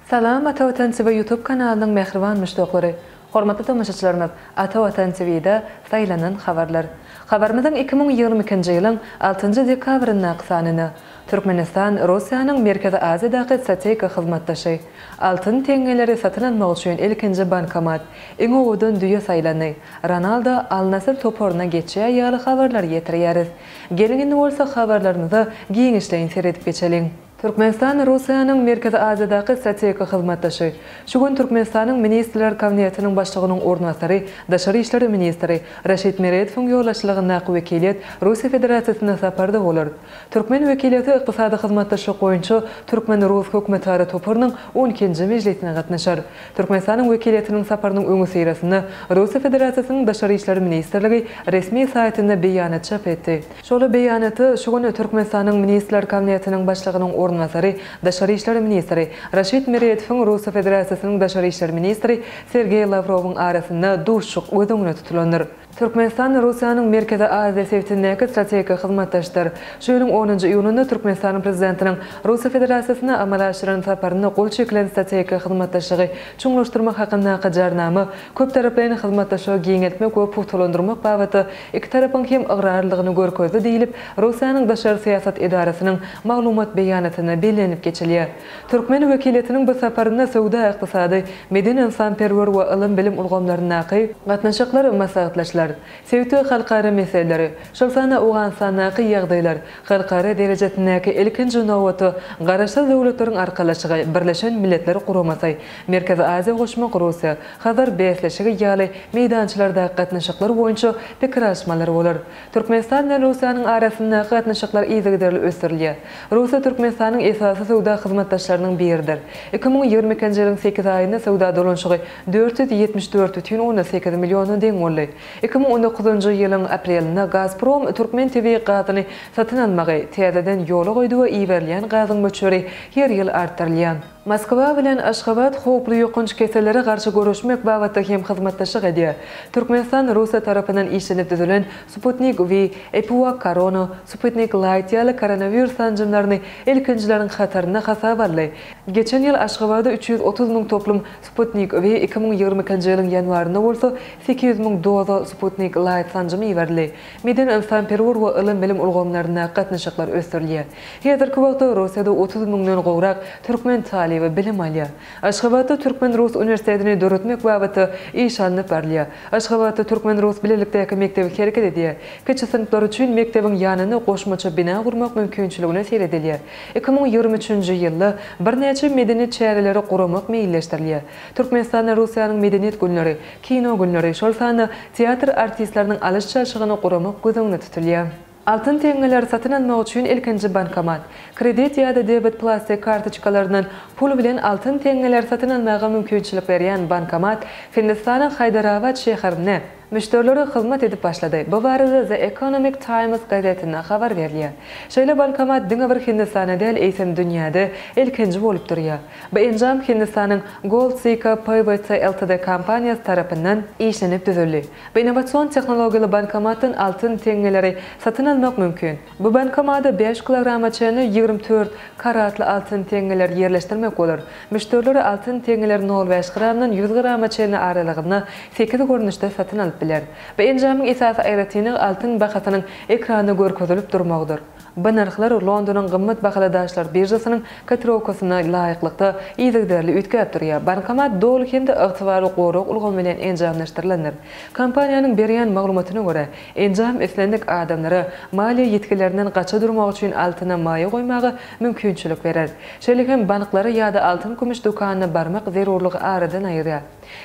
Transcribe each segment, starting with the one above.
Salam Ata Watan TV YouTube kanalynyň mähriban muşdaklary! Hormatly tomaşaçylarymyz, Ata Watan TV-de saýlanan habarlar. Habarymyzyň 2022-nji ýylyň altynjy dekabryndaky sanyna Türkmenistan Russiýanyň Merkezi Aziýadaky strategik hyzmatdaşy. Altyn teňňeleri satyn almak üçin ilkinji bankomat, iň owadan düýe saýlandy. Ronaldo Al-Nasr toparyna geçýär ýaly habarlary ýetirýäris. Geliň indi bolsa habarlarymyza giňişleýin seredip geçeliň. Türkmenistan Russiýanyň Merkezi Aziýadaky strategik hyzmatdaşy. Şu gün Türkmenistanyň Ministrler Kabinetiniň Başlygynyň orunbasary, daşary işler ministri Raşid Meredowyň ýolbaşçylygyndaky wekiliýet Russiýa Federasiýasynda saparda bolar. Türkmen wekiliýeti ykdysady hyzmatdaşlyk boýunça türkmen-rus hökümetara toparynyň on ikinji mejlisine gatnaşar. Türkmenistanyň wekiliýetiniň saparynyň öňüsyrasynda Russiýa Federasiýasynyň Daşary işler ministrligi resmi saýtynda beýanat çap etdi. Şol beýanatda şu gün Türkmenistanyň Ministrler Kabinetiniň Başlygynyň orunbasary, daşary işler ministri Raşid Meredowyň Russiýa Federasiýasynyň daşary işler ministri Sergeý Lawrowyň arasynda duşuşyk göz öňünde tutulandyr. Türkmenistan Russiýanyň Merkezi Aziýa sebitindäki strategik hyzmatdaşdyr. Şu ýylyň onunjy iýunynda Türkmenistanyň Prezidentiniň Russiýa Federasiýasyna amala aşyran saparynda gol çekilen strategik hyzmatdaşlygy çuňlaşdyrmak hakyndaky Jarnama köptaraplaýyn hyzmatdaşlygy giňeltmek we pugtalandyrmak babatda iki tarapyň hem ygrarlydygyny görkezdi diýlip, Russiýanyň daşary syýasat edarasynyň maglumat beýanatynda bellenilip geçilýär. Türkmen wekiliýetiniň bu saparynda söwda-ykdysady, medeni-ynsanperwer we ylym-bilim ulgamlaryndaky gatnaşyklar maslahatlaşylar. Sebit we halkara meseleleri, şol sanda Owganystandaky ýagdaýlar, halkara derejesindäki ilkinji nobatda Garaşsyz Döwletleriň Arkalaşygy, Birleşen Milletler Guramasy, Merkezi Aziýa goşmak Russiýa, Hazar bäsleşigi ýaly meýdançalardaky gatnaşyklar boýunça pikir alyşmalar bolar. Türkmenistan bilen Russiýanyň arasyndaky gatnaşyklar yzygiderli ösdürilýär. Russiýa Türkmenistanyň esasy söwda hyzmatdaşlarynyň biridir. 2022-nji ýylyň sekiz aýynda söwda dolanyşygy 474,8 milliona deň boldy. 2019-njy ýylyň aprelinde Gazprom türkmen tebigy gazyny satyn almagy täzeden ýola goýdy we iberilýän gazyň möçberi her ýyl artdyrylýar. Moskwa bilen Aşgabat howply ýokanç kesellere garşy göreşmek babatda hem hyzmatdaşlyk edýär. Türkmenistan Russiýa tarapyndan işlenip düzülen Sputnik V, EpiVak Korona, Sputnik Light ýaly koronawirus sanjymlaryny ilkinjileriň hatarynda hasaba aldy. Geçen ýyl Aşgabada 330 müň toplum Sputnik V, 2022-nji ýylyň ýanwarynda bolsa 800 müň doza Sputnik Light sanjymy iberildi. Medeni-ynsanperwer we ylym-bilim ulgamlaryndaky gatnaşyklar ösdürilýär. Häzirki wagtda Russiýada 30 müňden gowrak türkmen talyby bilim alýar. Aşgabatda Türkmen-rus uniwersitetini döretmek babatda iş alnyp barylýar. Aşgabatda türkmen-rus bilelikdäki mekdebi hereket edýär. Kiçi synplar üçin mekdebiň ýanynda goşmaça bina gurmak mümkinçiligine seredilýär. 2023-nji ýylda birnäçe medeni çäreleri guramak meýilleşdirilýär. Türkmenistanda Russiýanyň Medeniýet günleri, Kino günleri, şol sanda teatr artistleriniň alyş-çalşygyny guramak göz öňünde tutulýar. Altyn teňňeleri satyn almak üçin ilkinji bankomat. Kredit ýa-da debet plastik kartoçkalaryndan pul bilen altyn teňňeleri satyn almaga mümkinçilik berýän bankomat Hindistanyň Haýdarabat şäherinde müşderilere hyzmat edip başlady. Bu barada The Economic Times gazetinde habar berilýär. Şeýle bankomat diňe bir Hindistanda däl, eýsem dünýäde ilkinji bolup durýar. Bu enjam Hindistanyň Gold Seeka Pvt Ltd kompaniýasy tarapyndan işlenip düzüldi. Bu innowasion tehnologiýaly bankomatdan altyn teňňeleri satyn almak mümkin. Bu bankomada bäş kilograma çenli 24 karatly altyn teňňeleri ýerleşdirmek bolar. Müşderiler altyn teňňeleri nol bäş gramdan 100 grama çenli aralygynda sekiz görnüşde satyn alyp biler. Bu enjamyň esasy aýratynlygy altyn bahasynyň ekranda görkezilip durmagydyr. Bu nyrhlar Londonyň gymmat bahaly daşlar biržasynyň kotirowkasyna laýyklykda yzygiderli üýtgäp durýar. Bankomat doly hem-de ygtybarly gorag ulgamy bilen enjamlaşdyrylandyr. Kompaniýanyň berýän maglumatyna görä, enjam islendik adamlara maliýe ýitgilerinden gaça durmak üçin altyna maýa goýmaga mümkinçilik berer. Şeýle hem banklara ýa-da altyn-kümüş dükanyna barmak zerurlygy aradan aýyrýar.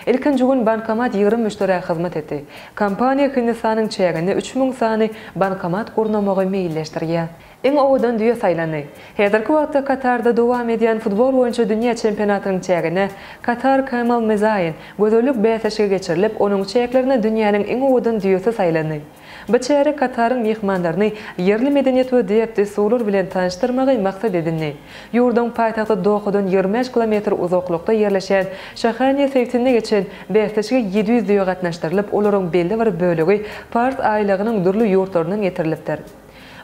Ilkinji gün bankomat 20 müşderä hyzmat etdi. Kompaniýa Hindistanyň çäginde 3000 sany bankomat gurnamagy meýilleşdirýär. Iň owadan düýe saýlandy. Häzirki wagtda Katarda dowam edýän futbol boýunça dünýä çempionatynyň çäginde Katar Camel Mezain gözellik bäsleşigi geçirilip, onuň çäklerinde dünýäniň iň owadan düýesi saýlandy. Bu çäre Kataryň myhmanlaryny ýerli medeniýet we däp-dessurlar bilen tanyşdyrmagy maksat edindi. Ýurduň paýtagty Dohadan 25 kilometr uzaklykda ýerleşýän Şahaniýa sebitinde geçen bäsleşige 700 düýe gatnaşdyrylyp, olaryň belli bir bölegi Pars aýlagynyň dürli ýurtlaryndan getirilipdir.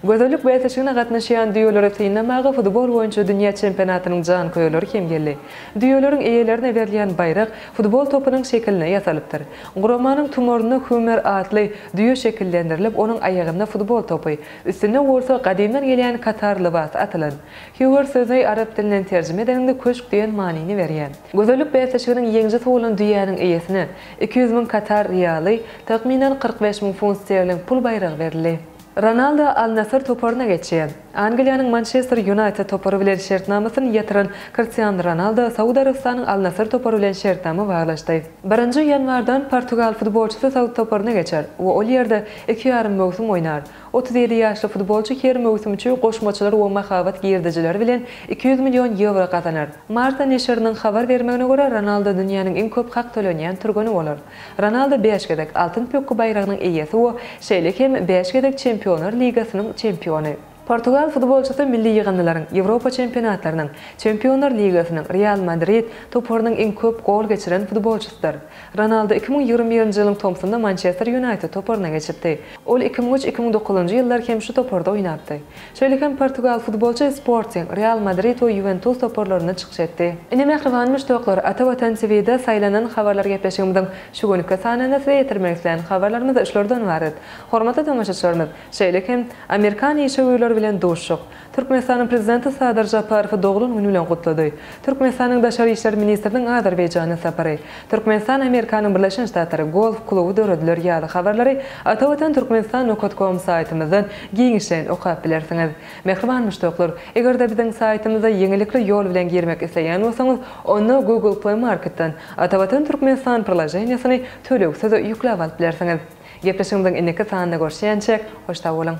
Gözellik bäsleşigine gatnaşýan düýeleri synlamaga futbol boýunça dünýä çempionatynyň janköýerleri hem geldi. Düýeleriň eýelerine berilýän baýrak futbol topunyň şekilinde ýasalypdyr. Guramanyň tumarynda Hummer atly düýe şekillendirilip, onuň aýagynda futbol topy, üstünde bolsa gadymdan gelýän katar lybasy atylan. Hüwer sözi arap dilinden terjime edeniňde köşk diýen manyny berýär. Gözellik bäsleşiginiň ýeňijisi bolan düýäniň eýesine 200 müň katar riýaly, takmynan 45 müň funt sterling pul baýragy berildi. Ronaldo Al-Nassr toparyna geçýär. Angliýanyň Mançester Ýunaýted topary bilen şertnamasyny ýatyran Kristianu Ronaldo Saud Arabystanyň Al-Nassr topary bilen şertnama baglaşdy. Birinji ýanwardan portugal futbolçysy saud toparyna geçer we ol ýerde iki ýarym möwsüm oýnar. 37 ýaşly futbolçy her möwsüm üçin goşmaçalar we mahabat girdejileri bilen 200 million ýewro gazanar. Marca neşiriniň habar bermegine görä, Ronaldo dünýäniň iň köp hak tölenýän türgeni bolar. Ronaldo bäş gezek Altyn pökgi baýragynyň eýesi we şeýle hem bäş gezek Çempionlar ligasynyň çempiony. Portugal futbolçysy milli ýygyndylaryň, Ýewropa çempionatlarynyň, Çempionlar ligasynyň, Real Madrid toparynyň iň köp gol geçiren futbolçysydyr. Ronaldo 2021-nji ýylyň tomsunda Mançester Ýunaýted toparyna geçipdi. Ol 2003, 2009-njy ýyllar hem şu toparda oýnapdy. Şeýle hem portugal futbolçy Sporting, Real Madrid we Ýuwentus toparlarynda çykyş etdi. Ine mähriban muşdaklar, Ata Watan TVde saýlanan habarlar gepleşigimiziň şu günki sanynda size ýetirmek islän habarlarymyz şulardan ybarat. Hormatly tomaşaçylarymyz, şeýle hem amerikan işewürleri bilen duşuşyk. Türkmenistanyň Prezidenti Sadyr Žaparowy doglan güni bilen gutlady. Türkmenistanyň Daşary işler ministriniň Azerbaýjana sapary. Türkmenistan Amerikanyň Birleşen Ştatlary golf kluby dörediler ýaly habarlary Atavatan Türkmenistan nokat kom saýtymyzdan giňişleýin okap bilersiňiz. Mähriban muşdaklar, eger-de biziň saýtymyza ýeňillikli ýol bilen girmek isleýän bolsaňyz, onda Google Play Marketden Atavatan Türkmenistan priloženiýasyny tölegsiz ýükläp alyp bilersiňiz. Gepleşigimiziň indiki sanynda görüşýänçäk, hoş sag boluň!